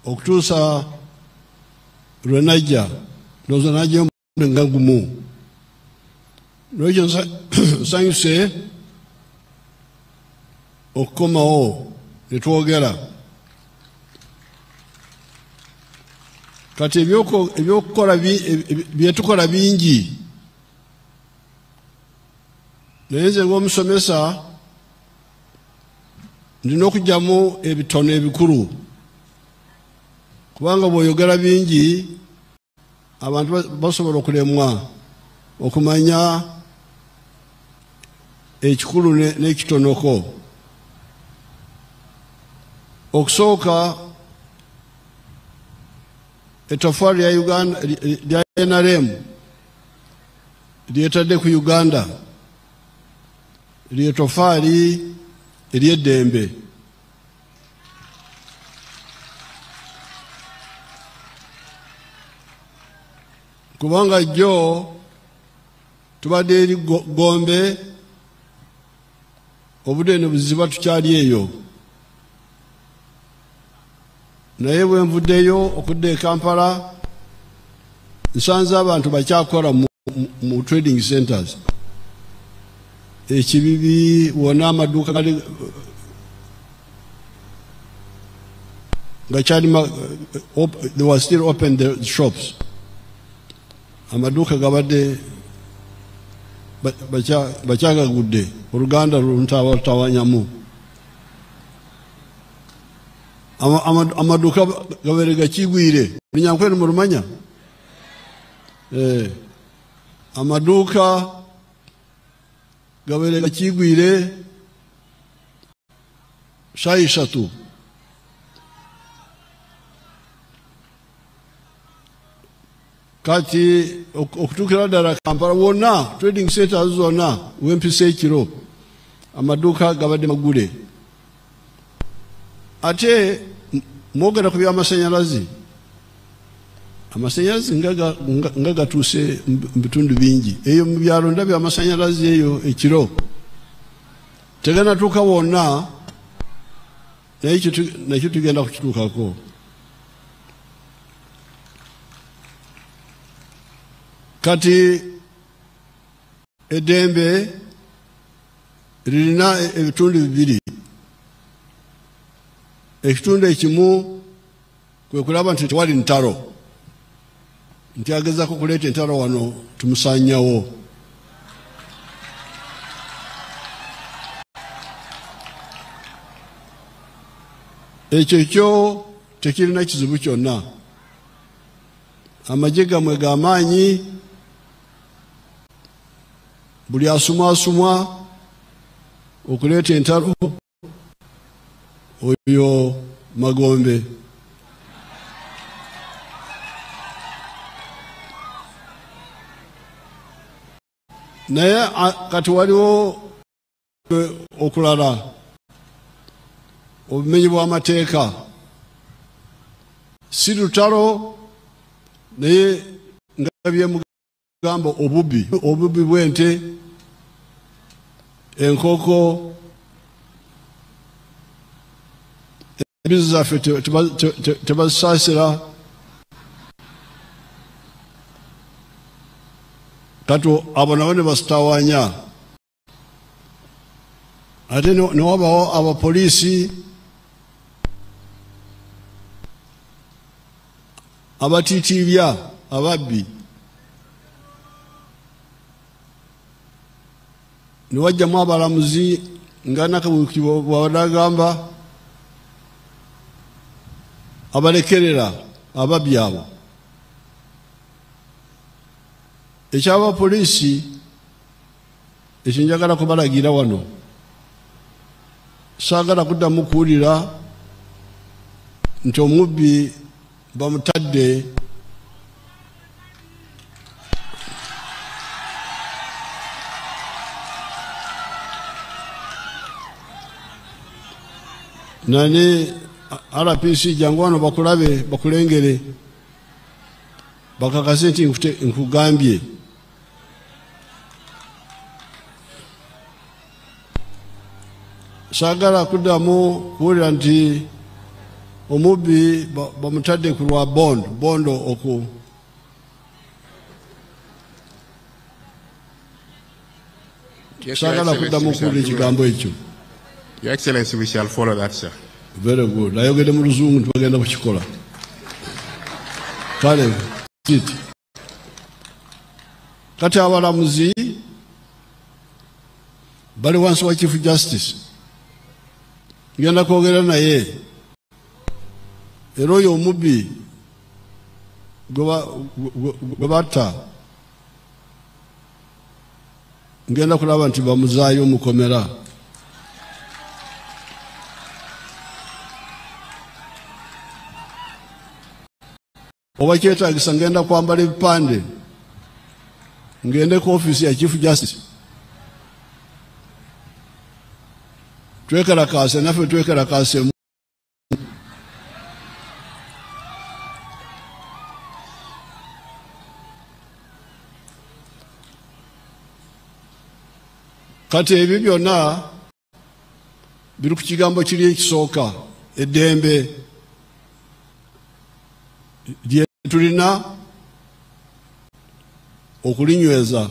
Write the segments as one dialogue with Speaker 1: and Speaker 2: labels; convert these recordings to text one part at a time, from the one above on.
Speaker 1: Okutuusa lwe najja, ndowooza najja omulundi nga gumu. N'olwekyo nsanyuse okukomawo ne twogera. Kati ebyokukola bye tukola bingi, naye nze ng'omusomesa ndina okugyamu ebitono ebikulu, kubanga bw'oyogera bingi abantu basobola okulemwa okumanya ekikulu n'ekitonoko. Okusooka, ettofaali lya Uganda lya NRM lyetadde ku Uganda lye ttofaali ery'eddembe. Kubanga jjo tubadde eri Gombe, obudde ne buziba tukyali eyo, naye bwe nvuddeyo okudda e Kampala nsanze abantu bakyakola mu trading centers ekibibi wonna amaduuka gali nga kyali they were still open the shops, amaduuka gabadde bakyagagudde. Oluganda luntawatawanyamu. Amaduuka gabeere gakigwire, Runyankore murumanya? Amaduuka gabeere gakigwire shaaha ishatu. Kati okutuukira ddala Kampala wonna, trading centers zonna wempisa ekiro, amaduuka gabadde magule. Ate mwogera ku by'amasanyalaze, amasanyalaze nga gatuuse mu bitundu bingi eyo mu byalo. Ndabye amasanyalaze eyo ekiro, teganatuuka wonna, naye nakyo tugenda kukituukako. Kati eddembe lirina ebitundu bibiri. Ekitundu ekimu kwe kulaba nti tewali ntalo, nti agezaako kuleeta entalo wano tumusanyawo. Ekyo kyo tekirina kizibu kyonna. Amagye gammwe g'amaanyi, buli asumwasumwa okuleeta entalo oyo magombe. Naye kati waliwo okulala, obumenyi bw'amateeka. Si lutalo, naye nga byemugamba obubbi, obubbi bw'ente, enkoko, embizi zaffe tebazisaasira. Kati abo nabo ne basitawanya. Ate ne wabawo abapoliisi abatiitiibya ababbi, ne wajjamu abalamuzi nga Nakawuki bw'abadde agamba, abalekerera ababbi abo. Ekyabapoliisi ekyo njagala kubalagira wano, saagala kuddamu kuwulira nti omubbi bamutadde nani. RPC, jangu wano bakulabe, bakulengere, bakakase nti nkugambye. Saagala kuddamu kuwulira nti Omubbi bamutadde ku lwa bond, bond oku
Speaker 2: Yes, Your
Speaker 1: Saagala
Speaker 2: Excellency,
Speaker 1: kuddamu
Speaker 2: we shall
Speaker 1: okuwulira
Speaker 2: do
Speaker 1: ekigambo
Speaker 2: that.
Speaker 1: ekyo.
Speaker 2: Your Excellency, we shall follow that, sir.
Speaker 1: Very good. Ayogedde mu Luzungu nti bagenda kukikola. Kale, sit. Kati abalamuzi bali wansi wa Chief Justice. Ngenda kwogera naye. Era oyo omubbi gwe batta, ngenda kulaba nti bamuzaayo mukomera. Oba kyetaagisa ngenda kwambala ebipande, ngende ku ofiisi ya Chief Justice. Twekalakaase, naffe twekalakaase. Kati ebyo byonna biri ku kigambo kiri ekisooka, eddembe lye tulina okulinyweza.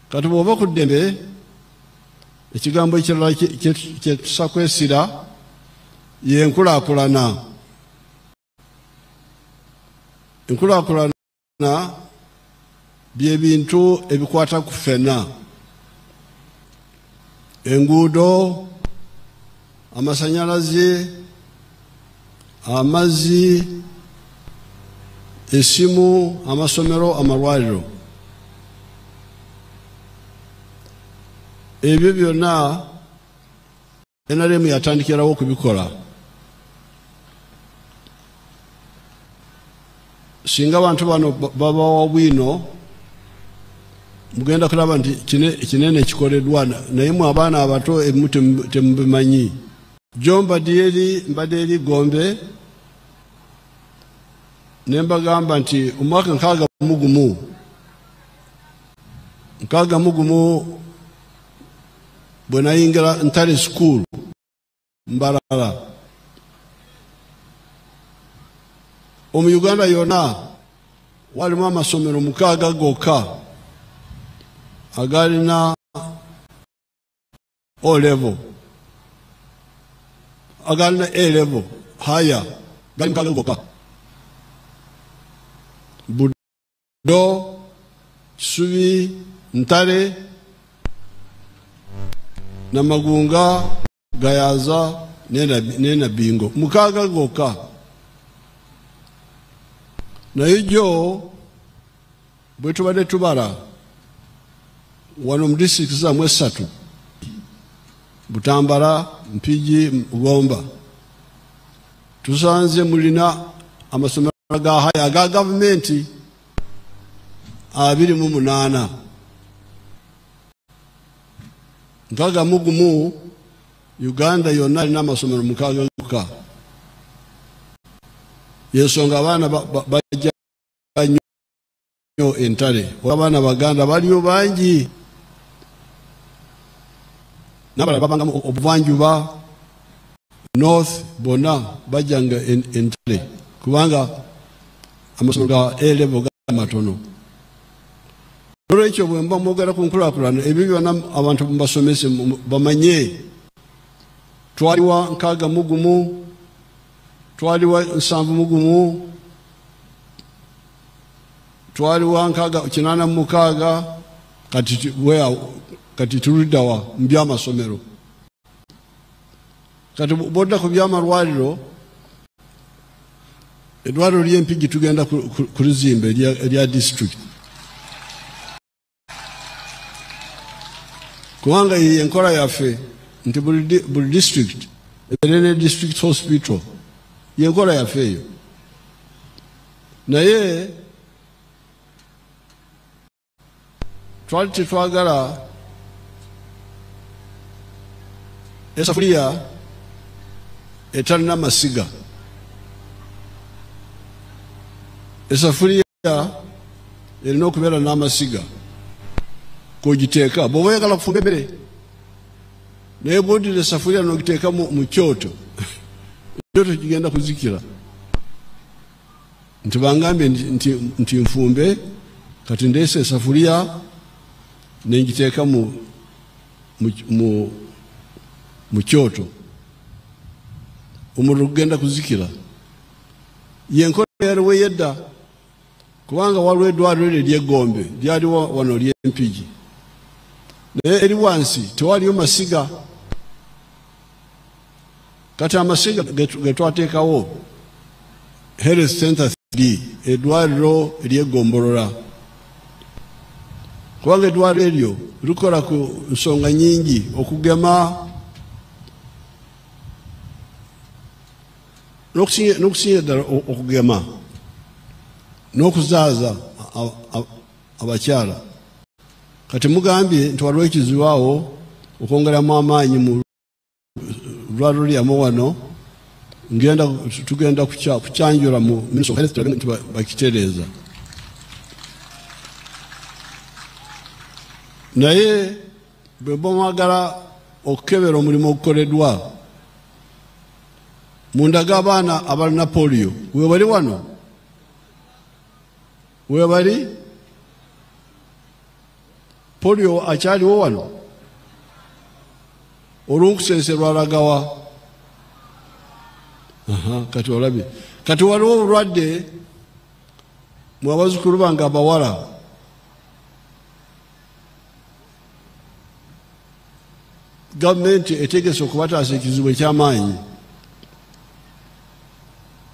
Speaker 1: Kati bw'ova ku ddembe, ekigambo ekirala kye tusa kwesira ye nkulaakulana. Enkulaakulana bye bintu ebikwata ku ffenna. Enguudo, amasannyalaze, amazzi, essimu, amasomero, amalwaliro. Ebyo byonna NRM yatandikirawo okubikola. Singa abantu bano babawa bwino, mugenda kulaba nti kinene kikoleddwa, naye mwe abaana abato ebimu temubimanyi. Jo mbadde eri Gombe, ne mbagamba nti omwaka nkaaga mu gumu, nkaaga mu gumu bwe nayingira Ntare School Mbarara. Omu Uganda yonna walimu amasomero 6 gokka agalina O level, agalina A level higher, gali 6 gokka. Budo, Kisubi, Ntare, Namagunga, Gayaza, nena Bingo, 6 gokka. Naye jjo bwe tubadde tubala wano mu disitulikiti zammwe 3, Butambala, Mpigi, Gomba, tusanze mulina amasomero ga haya aga gavumenti 28. 61 Uganda yonna alina amasomero 6 gokka. Yensonga abaana bajja nnyo entale. Abaana Baganda baliyo bangi. N'abalala babangamu obuvanjuba, North bonna bajjanga entale kubanga amasomero ga A level ga matono. Olwekyo bwe mba mwogera ku nkulaakulana, ebyo byonna abantu mubasomese bamanye. Twaliwa 61, twaliwa 71, twaliwa 86, kati tuluddawa mu by'amasomero. Kati bw'odda ku by'amalwaliro, eddwaliro ly'Empigi tugenda kulizimba erya district. Kubanga ye enkola yaffe nti buli district ebeere ne district hospital, ye enkola yaffe eyo. Naye twali tetwagala esafuliya etalina masiga. Esafuliya erina okubeera n'amasiga k'ogiteeka bw'oba oyagala kufumba emmere, naye bw'oddira esafuliya n'ogiteeka mu kyoto Ekyoto kigenda kuzikira. Nti bangambye nti nfumbe, kati ndeese esafuriya nengiteeka mu kyoto, omuriro gugenda kuzikira. Yenkola yaliwo ey'edda, kubanga waliwo eddwaliro eryo ery'eggombe lyaliwo wano ly'Empigi, naye eri wansi tewaliyo masiga. Kati amasiga ge twateekawo Health Center 3, eddwaliro ery'eggombolola, kubanga eddwaliro eryo likola ku nsonga nnyingi, okugema n'okusinga ddala okugema n'okuzaaza abakyala. Kati mugambye nti waliwo ekizibu awo okwongeramu amaanyi mu ddwaliro lyammwe wano, tugenda kukyanjula mu Ministry of Health nti bakitereeza. Naye bwe mba mwagala okukebera omulimu ogukoleddwa, mundage abaana abalina polio. Webali wano? Webali? Polio akyaliwo wano? Olunkusense lwalagawa? Aha, kati olabye. Kati waliwo obulwadde mu abazzukulu bange abawala. Gavumenti etegese okubataasa ekizibu eky'amaanyi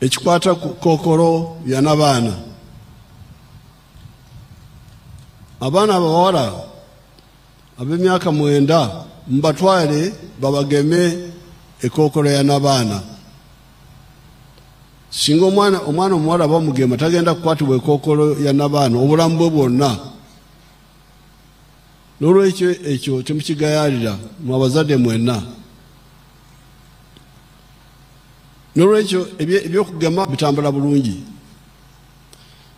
Speaker 1: ekikwata ku kookolo ya n'abaana. Abaana abawala ab'emyaka 9 mubatwale babageme ekookolo ya n'abaana. Singa omwana omuwala bamugema tagenda kukwatibwa ekookolo ya n'abaana obulamu bwe bwonna. N'olwekyo ekyo temukigayaalira mwe abazadde mwenna. N'olwekyo ebyokugema bitambula bulungi.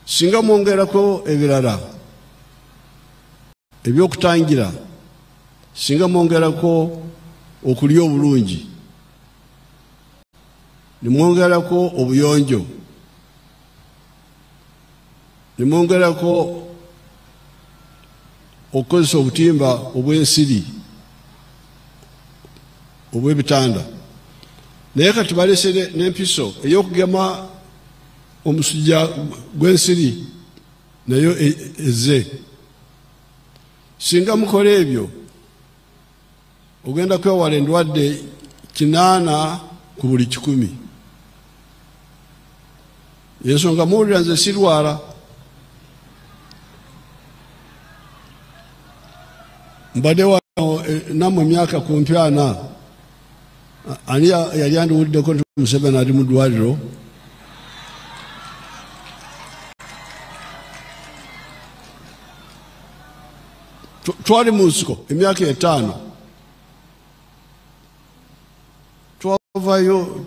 Speaker 1: Singa mwongerako ebirala ebyokutangira, singa mwongerako okulya obulungi, ne mwongerako obuyonjo, ne mwongerako okukozesa obutimba obw'ensiri obw'ebitanda. Naye kati balese n'empiso ey'okugema omusujja gw'ensiri nayo ezze. Singa mukola ebyo, ogenda kwewala endwadde 8 ku buli 100. Ensonga muwulira nze sirwala. Mbadde wano nammwe emyaka kumpi 4. Ani yali andiwuliddeko nti Museveni ali mu ddwaliro? Twali mu nsiko emyaka 5. Twavayo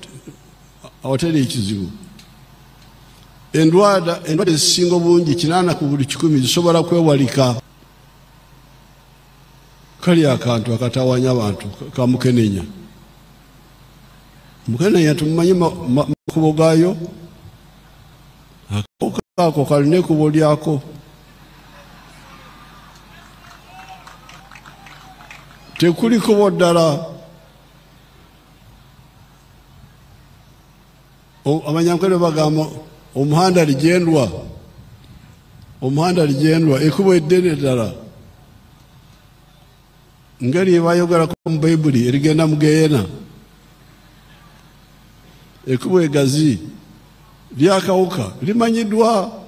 Speaker 1: awatali ekizibu. Endwadde ezisinga obungi 8 ku buli 100 zisobola kwewalika. Kali akantu akatawanya abantu ka mukenenya. Mukenenya tumumanyi makubo gaayo, akawuka ako kalina ekkubo lyako. Tekuli kkubo ddala. Abanyankole bagamba omuhanda ligendwa, omuhanda ligendwa, ekkubo eddene ddala. Ngeri bayogerako mu Bayibuli erigenda mu Geyeena. Ekkubo egazi lyakawuka limanyiddwa.